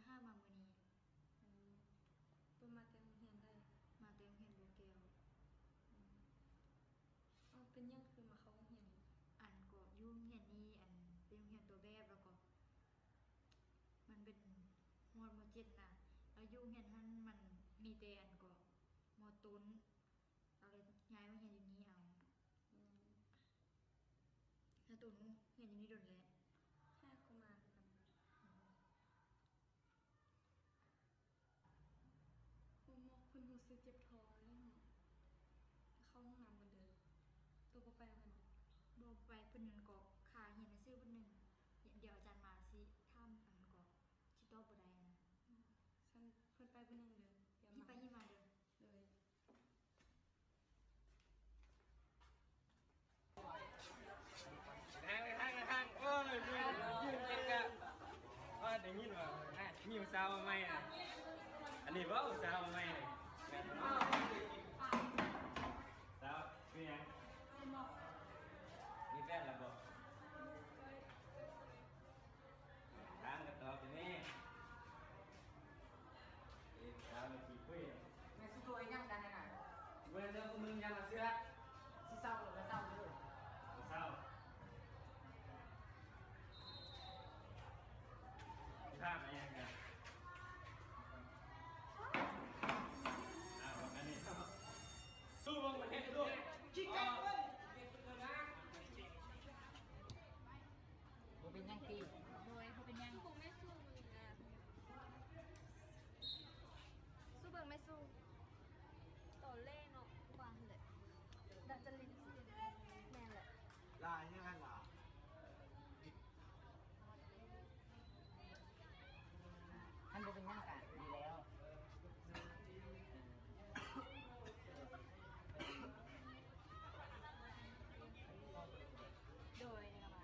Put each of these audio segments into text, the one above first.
ພາມາມື້ນີ້. ອືມ ເພິ່ນມາແຕ່ໂຮງຮຽນໃດ? ມາແຕ່ໂຮງຮຽນບໍ່ແກ້ວ. ອືມ ເອົາ ເປັນຫຍັງຄືມາເຂົ້າໂຮງຮຽນນີ້? ອັນ ກໍຢູ່ໂຮງຮຽນນີ້ ອັນ ເປັນໂຮງຮຽນຕົວແບບ ແລ້ວກໍມັນເປັນຮອດ ມໍເຈັດ ນະ ແລ້ວຢູ່ໂຮງຮຽນຫັ້ນມັນມີແຕ່ ອັນ ກໍ ມໍຕົ້ນ ກໍເລີຍຍ້າຍມາຮຽນຢູ່ນີ້ເອົາ. ອືມ ແລ້ວໂຕໜູຮຽນຢູ່ນີ້ດົນແລ້ວ? ຂ້ອຍກໍມາຄືກັນ. ໂອ້ ໝໍ ເພິ່ນຮູ້ສຶກເຈັບທ້ອງເລີຍເນາະ. ເຂົ້າຫ້ອງນ້ຳກ່ອນເດີ. ໂຕບໍ່ໄປນຳເພິ່ນ? ບໍ່ໄປ. ເພິ່ນນັ້ນກໍຄ່າຮຽນໜັງສືເພິ່ນໜຶ່ງ ດຽວອາຈານມາຊິຖາມ ອັນ ກໍຊິຕອບບໍ່ໄດ້ນະ. ອືມ ຊັ້ນເພິ່ນໄປຜູ້ໜຶ່ງເດີ. ດຽວ ຮີບໄປຮີບມາເດີ. ໂດຍ. ທາງ ທາງ ທາງ ໂອ້ຍ ເປັນກະ ວ່າໄດ້ຍິນວ່າ ມີຜູ້ສາວມາໃໝ່ນະ. ອັນນີ້ບໍ່ ຜູ້ສາວມາໃໝ່ນະ. ສາວຊື່ຫຍັງ? ມີແຟນແລ້ວບໍ່? ຖາມກໍຕອບຢູ່ນີ້. ເອີ ຖາມມາຊິຄຸຍ. ແມ່ຊິໂທເຮັດຫຍັງກັນຫັ້ນນະ? ເບິ່ງເດີ ພວກມຶງຢ່າມາເຊື່ອ. ຊິເຊົາກໍເຊົາເດີ. ເຊົາ. ຖາມຫຍັງກັນ? ອ້າວ ອັນນີ້ ສູ້ເບິ່ງປະເທດໂລກ. ບໍ່ເປັນຫຍັງຕິ. ໂດຍ ບໍ່ເປັນຫຍັງ. ສູ້ເບິ່ງແມ່ສູ້. ສູ້ເບິ່ງແມ່ສູ້. ຕອນແຫຼະເນາະ ວ່າຫັ້ນແຫຼະ. ດາຈະຫຼິ້ນ ແມ່ນແຫຼະ. ຫຼາຍແຮງຫັ້ນລະ. ຄັນບໍ່ເປັນຫຍັງກະດີແລ້ວ. ໂດຍ ນີ້ລະວ່າ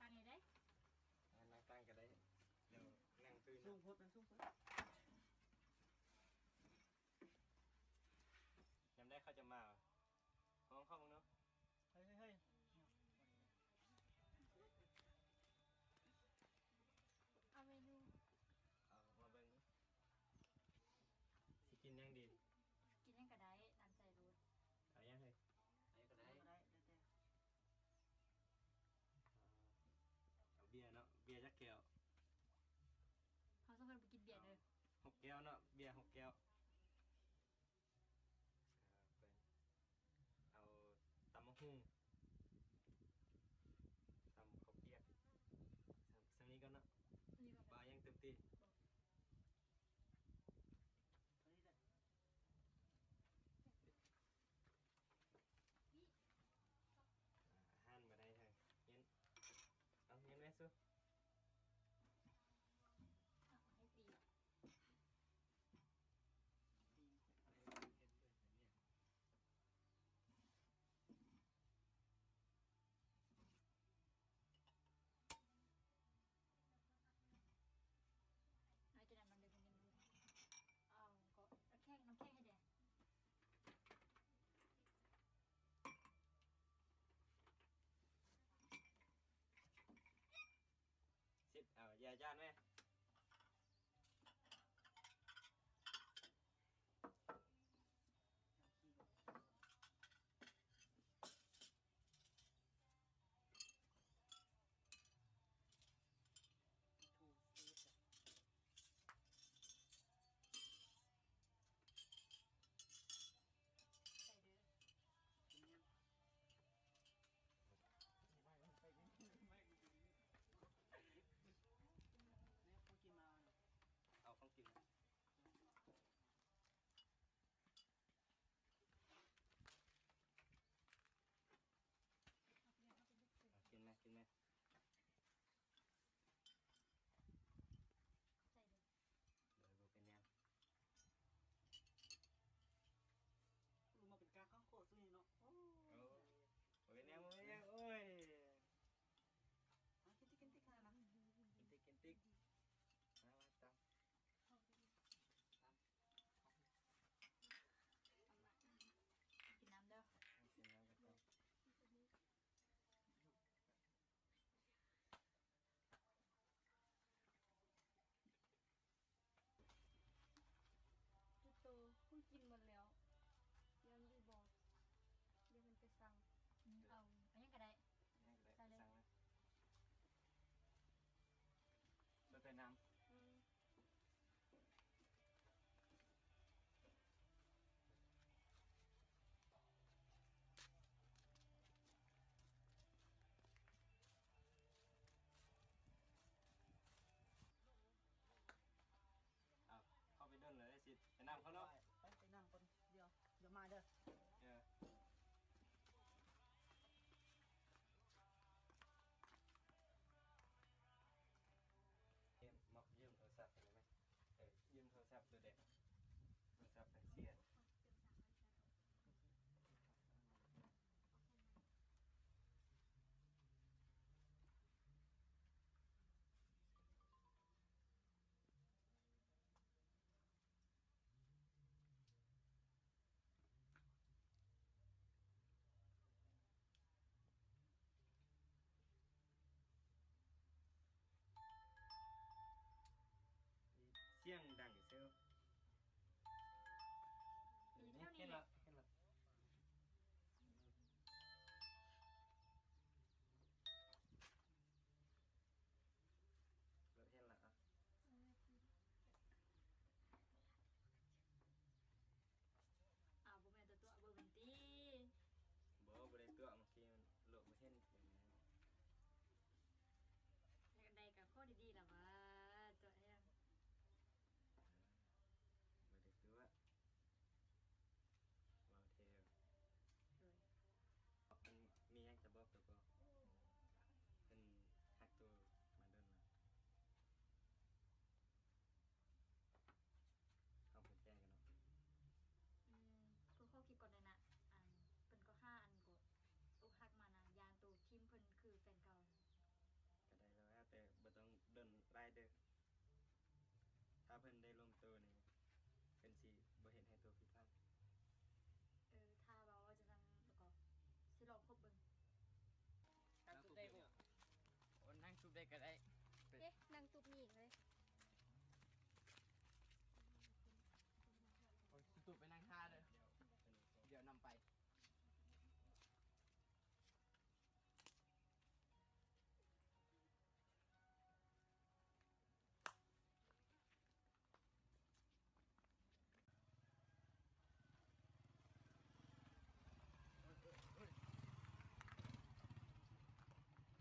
ຕັ້ງໃຫ້ໄດ້ ອ່າ ນັ່ງຕັ້ງກໍໄດ້ ດຽວນັ່ງຕື່ນ ສູງໂພດ ມັນສູງໂພດ. ຍາມໃດເຂົາຈະມາ ຮ້ອງເຂົາເບິ່ງເນາະ. ເຮີ້ຍ ເຮີ້ຍ ເຮີ້ຍ ເອົາເມນູ ເອົາມາເບິ່ງດູ ຊິກິນຫຍັງດີ? ກິນຫຍັງກໍໄດ້ ຕາມໃຈໂລດ. ເອົາຫຍັງເຮີ້ຍ? ເອົາຫຍັງກໍໄດ້ ເອົາຫຍັງກໍໄດ້ ແລ້ວແຕ່. ເອົາເບຍເນາະ ເບຍຈັກແກ້ວ? ເຮົາສອງຄົນບໍ່ກິນເບຍເດີ. ຫົກແກ້ວເນາະ ເບຍຫົກແກ້ວ. ອ່າ ເພິ່ນເອົາຕຳບັກຫຸ່ງ ຕຳເຂົ້າປຽກ ສ່ຳ ສ່ຳນີ້ກ່ອນເນາະ. ປາຍັງຕື່ມຕີນ. ອ່າ ອາຫານບໍ່ໄດ້ເຮີ້ຍ ເຫັນ ເອົາ ເຫັນແມ່ຊູ. ເອົາໃຫ້ຕີ. ອາ ຈະນຳ ນຳເດີ ເພິ່ນຍັງຢູ່. ເອົາ ກໍນ້ຳແຂງ ນ້ຳແຂງໃຫ້ແດ່. ຊິດ ເອົາ ຢ່າຢ້ານແມ່. ໃສ່ເດີ. ແມ່ ເນາະ ໄປ ໄປ ໄປນັ່ງກ່ອນ ດຽວ ດຽວມາເດີ. ເອີ ຢືມ ມາຢືມໂທລະສັບໄດ້ໄໝ? ເອີ ຢືມໂທລະສັບໂຕເດັກ ໂທລະສັບໄປເສຍ. ສຽງດັງເຊີ. ເອີ ນີ້ ແຖວນີ້ ເຫັນລະ ເຫັນລະ. ເຫັນລະ ອ້າວ ບໍ່ແມ່ນຕົວະເບິ່ງມັນຕິ? ບໍ່ ບໍ່ໄດ້ຕົວະ ເມື່ອກີ້ມັນໂລະບໍ່ເຫັນ. ຢາກໄດ້ກໍຂໍດີໆລະວ່າ ຕົວະແຮງ. ເອີ ບໍ່ໄດ້ຕົວະ. ເວົ້າແທ້. ໂດຍ. ເພິ່ນມີຫຍັງຈະບອກໂຕບໍ່? ເພິ່ນຮັກໂຕມາດົນລະ. ເຮົາເປັນແຟນກັນເນາະ. ອືມ ຄືຂໍຄິດກ່ອນໄດ້ນະ. ອັນ ເພິ່ນກໍຫາ ອັນ ກໍອົກຫັກມານະ ຢ້ານໂຕຖິ້ມເພິ່ນຄືແຟນເກົ່າ. ກໍໄດ້ແລ້ວ ແຕ່ບໍ່ຕ້ອງດົນຫຼາຍເດີ. ຖ້າເພິ່ນໄດ້ລົມໂຕນີ້ ເພິ່ນຊິບໍ່ເຮັດໃຫ້ໂຕຜິດຫວັງ. ເອີ ຖ້າເວົ້າຈັ່ງຊັ້ນແລ້ວກໍຊິລອງຄົບເບິ່ງ. ນັ່ງຕູບໄດ້ບໍ່? ໂອ້ ນັ່ງຕູບໄດ້ກໍໄດ້. ເອີ ນັ່ງຕູບນີ້ເລີຍ. ໂອ້ຍ ຕູບໄປນັ່ງທ່າເດີ ດຽວນຳໄປ.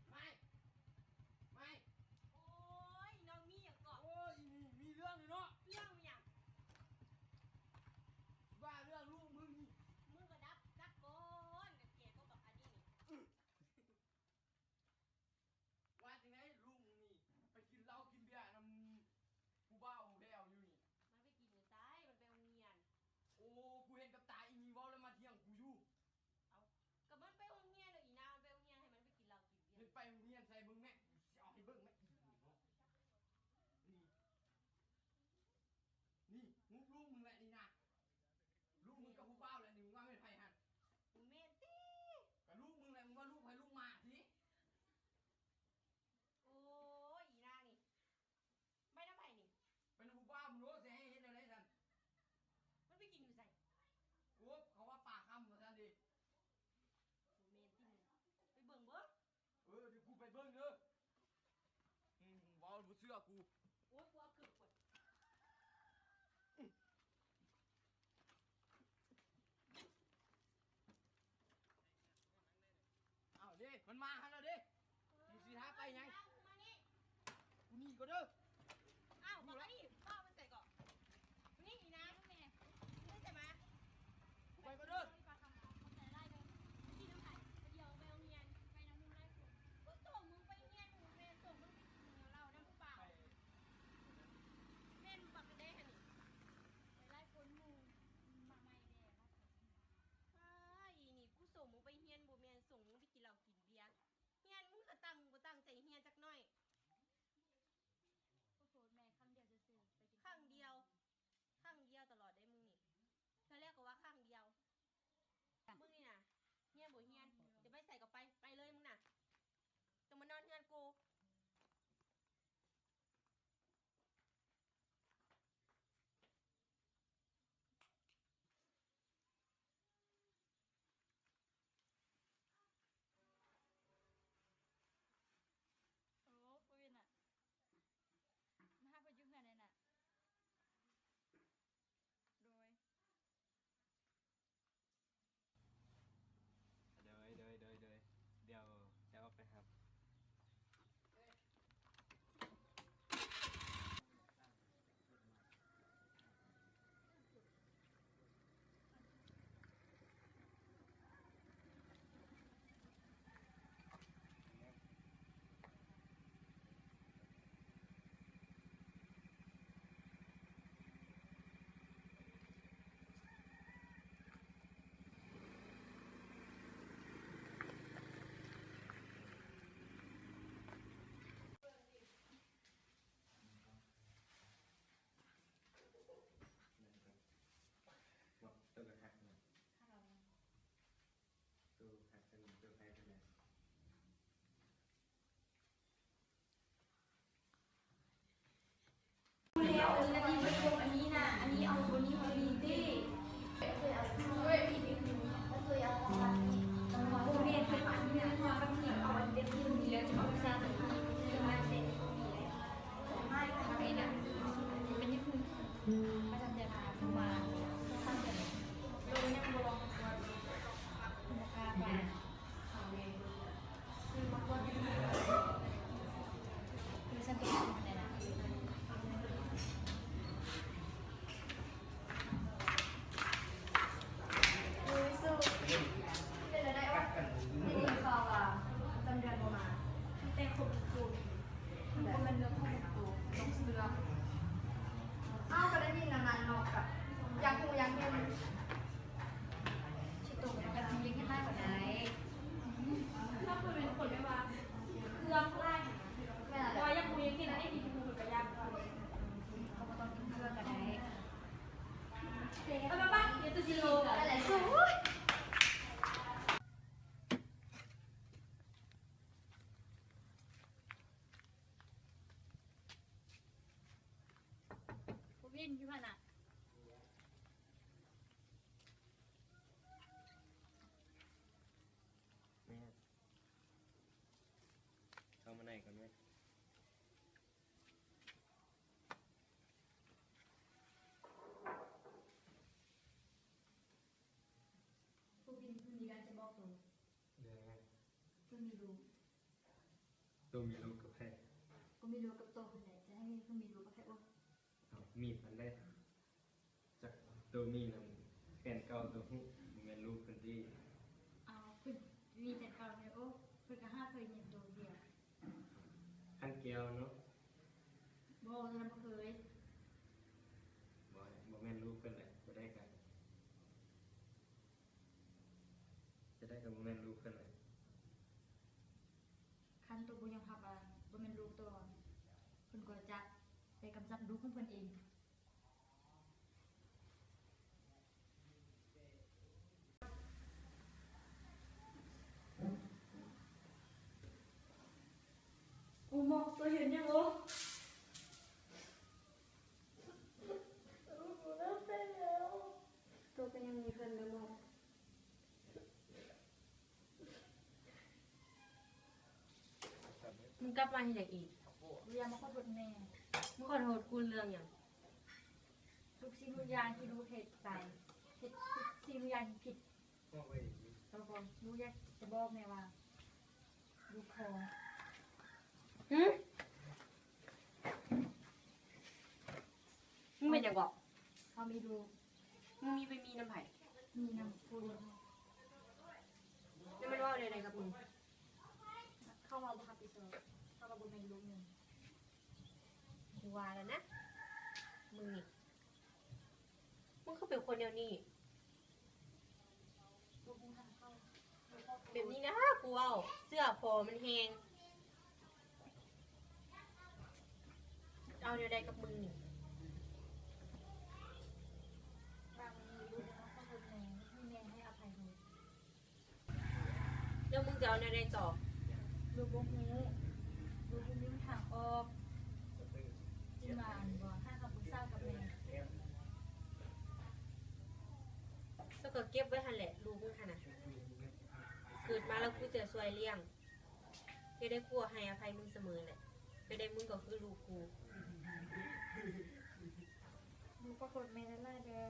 ໄມ ໄມ ໂອ້ຍ ນ້ອງມີຫຍັງເກາະ? ໂອ້ຍ ອີ່ນີ້ມີເລື່ອງເນາະ. ເລື່ອງຫຍັງ? ວ່າເລື່ອງລູກມຶງນີ້. ມຶງກໍດັບຈັກກ່ອນ ກັບແກກໍບັກອັນນີ້ນີ້. ວ່າຈັ່ງໃດ ລູກມຶງນີ້ໄປກິນເຫຼົ້າກິນເບຍນຳຜູ້ບ່າວຜູ້ແພ້ວຢູ່ນີ້. ມັນໄປກິນຢູ່ໃສ? ມັນໄປໂຮງຮຽນ. ໂອ້ ກູເຫັນກັບຕາ ອີ່ນີ້ເວົ້າແລ້ວມາຖຽງກູຢູ່. ເອົ້າ ກໍມັນໄປໂຮງຮຽນແລ້ວ ອີນາມັນໄປໂຮງຮຽນ ໃຫ້ມັນໄປກິນເຫຼົ້າກິນເບຍ. ເຫັນໄປໂຮງຮຽນໃສ ເບິ່ງແມະ ກູຊິເອົາໃຫ້ເບິ່ງແມະ. ນີ້ ນີ້ ຮູບລູກມຶງແຫຼະນີ້ນະ. ລູກມຶງກັບຜູ້ບ່າວແຫຼະນີ້ ມຶງວ່າແມ່ນໃຜຫັ້ນ? ບໍ່ແມ່ນຕິ? ກໍລູກມຶງແຫຼະ ມຶງວ່າລູກໃຜລູກໝາຕິ? ໂອ້ຍ ອີນານີ້ ໄປນຳໃຜນີ້? ໄປນຳຜູ້ບ່າວ. ມຶງໂລດ ຊິໃຫ້ເຮັດແນວໃດຊັ້ນ? ມັນໄປກິນຢູ່ໃສ? ໂອ້ ເຂົາວ່າປາຄຳວ່າຊັ້ນເດ. ບໍ່ແມ່ນຕິມຶງ? ໄປເບິ່ງເບິ່ງ. ເອີ ດຽວກູໄປເບິ່ງເດີ. ອືມ ເວົ້າບໍ່ເຊື່ອກູ. ໂອ້ຍ ກູເອົາເກີບກ່ອນ. ອ້າວເດ້ ມັນມາຫັ້ນແລ້ວເດ້. ເອີ ມຶງຊິຖ້າໄປຫຍັງ? ມານີ້. ກູໜີກ່ອນເດີ. ອ້າວ ບັກອັນນີ້ ປ້າມັນໃສເກາະ? ນີ້ອີນາ ແມ່ ໄປໃສມາ? ກູໄປກ່ອນເດີ. ຂອບໃຈຫຼາຍເດີ. ໄປກິນນຳໃຜ? ໄປດຽວໄປໂຮງຮຽນ. ໄປນຳໝູ່ຫຼາຍຄົນ. ກູສົ່ງມຶງໄປຮຽນ ໝູ່ແມ່ສົ່ງມຶງໄປກິນເຫຼົ້ານຳຜູ້ບ່າວ. ແມ່ນບັກໃດຫັ້ນນີ້? ໄປຫຼາຍຄົນ ໝູ່ມາໃໝ່ແດ່. ອ້າ ອີນີ້ ກູສົ່ງມຶງໄປຮຽນ ບໍ່ແມ່ນສົ່ງມຶງໄປກິນເຫຼົ້າກິນເບຍ. ຮຽນມຶງກໍຕັ້ງ ບໍ່ຕັ້ງໃຈຮຽນຈັກໜ້ອຍ. ຂໍໂທດແມ່ ຄັ້ງດຽວຊື່ໆ ໄປກິນ ຄັ້ງດຽວ ຄັ້ງດຽວຕະຫຼອດເດ້ມຶງນີ້. ເທື່ອແລກກໍວ່າຄັ້ງດຽວ. ມຶງນີ້ນະ ຮຽນບໍ່ຮຽນ ຈະໄປໃສກໍໄປ ໄປເລີຍມຶງນະ. ຈະມານອນເຮືອນກູ. ໂອ້ ບໍ່ເປັນນະ ມາຫາເພິ່ນຢູ່ເຮືອນແດ່ນະ. ໂດຍ ໂດຍ ໂດ ຢູ່ຫັ້ນນະ ແມ່ນ ເຂົ້າມາໃນກ່ອນແມ່. ຜູ້ບິນ ຜູ້ມີການຈະບອກໂຕ ເລື່ອງຫຍັງ? ເພິ່ນມີລູກ. ໂຕມີລູກກັບໃຜ? ກໍມີລູກກັບໂຕຫັ້ນແຫຼະ. ຈະໃຫ້ມີ ເພິ່ນມີລູກກັບໃຜ? ໂອ້ ເອົ້າ ມີດຫັ້ນແຫຼະ. ຈັກໂຕມີນຳແຟນເກົ່າໂຕ ບໍ່ແມ່ນລູກເພິ່ນຕິ? ເອົາ ເພິ່ນມີແຟນເກົ່າແລ້ວ. ໂອ້ ເພິ່ນກໍຫາເຄີຍມີໂຕດຽວ. ຄັນແກ້ວເນາະ? ບໍ່ ໂຕນັ້ນບໍ່ເຄີຍ. ບໍ່ ບໍ່ແມ່ນລູກເພິ່ນແຫຼະ. ບໍ່ໄດ້ກະ ຈະໄດ້ກໍບໍ່ແມ່ນລູກເພິ່ນແຫຼະ. ຄັນໂຕບໍ່ຍອມຮັບວ່າບໍ່ແມ່ນລູກໂຕ ເພິ່ນກໍຈະໄປກຳຈັດລູກຂອງເພິ່ນເອງ. ໂອ້ ໝໍກ ໂຕເຮັດຫຍັງ? ໂອ້ ໂຕກໍຍັງມີເພິ່ນເດີໝໍກ. ມຶງກັບມາເຮັດຫຍັງອີກ? ບໍ່ຢາກມາຂໍໂທດແມ່. ມຶງຂໍໂທດກູເລື່ອງຫຍັງ? ທຸກສິ່ງທຸກຢ່າງທີ່ລູກເຮັດໄປ ເຮັດທຸກສິ່ງທຸກຢ່າງທີ່ຜິດ. ເອົາບໍ່ ລູກຢາກຈະບອກແມ່ວ່າລູກຂໍ. ຫຶ? ມຶງເປັນຫຍັງເກາະ? ເຮົາມີລູກ. ມຶງມີໄປມີນຳໃຜ? ມີນຳຜູ້ອື່ນ. ແລ້ວມັນເວົ້າແນວໃດກັບມຶງ? ເຂົາວ່າບໍ່ຮັບຜິດຊອບ ເຂົາວ່າບໍ່ແມ່ນລູກມຶງ. ກູວ່າແລ້ວນະ ມຶງນີ້ ມຶງຄືເປັນຄົນແນວນີ້? ແບບນີ້ນະ ກູເວົ້າ ເຊື່ອພໍມັນແຮງ. ເອົາແນວໃດກັບມຶງນີ້? ບາງມື້ລູກເຮົາກໍເບິ່ງແມ່ ໃຫ້ແມ່ໃຫ້ອະໄພລູກ. ແລ້ວມຶງຈະເອົາແນວໃດຕໍ່? ລູກບໍ່ຮູ້ ລູກບໍ່ມີທາງອອກ ຈຶ່ງມາອັນ ບໍ່ຫາຄຳປຶກສາກັບແມ່. ເຈົ້າກໍເກັບໄວ້ຫັ້ນແຫຼະ ລູກມຶງຫັ້ນນະ ເກີດມາແລ້ວກູຈະຊ່ວຍລ້ຽງ. ເຮັດໃຫ້ກູໃຫ້ອະໄພມຶງສະເໝີແຫຼະ. ເຮັດໃດມຶງກໍຄືລູກກູ. ລູກຂໍໂທດແມ່ຫຼາຍໆເດີ.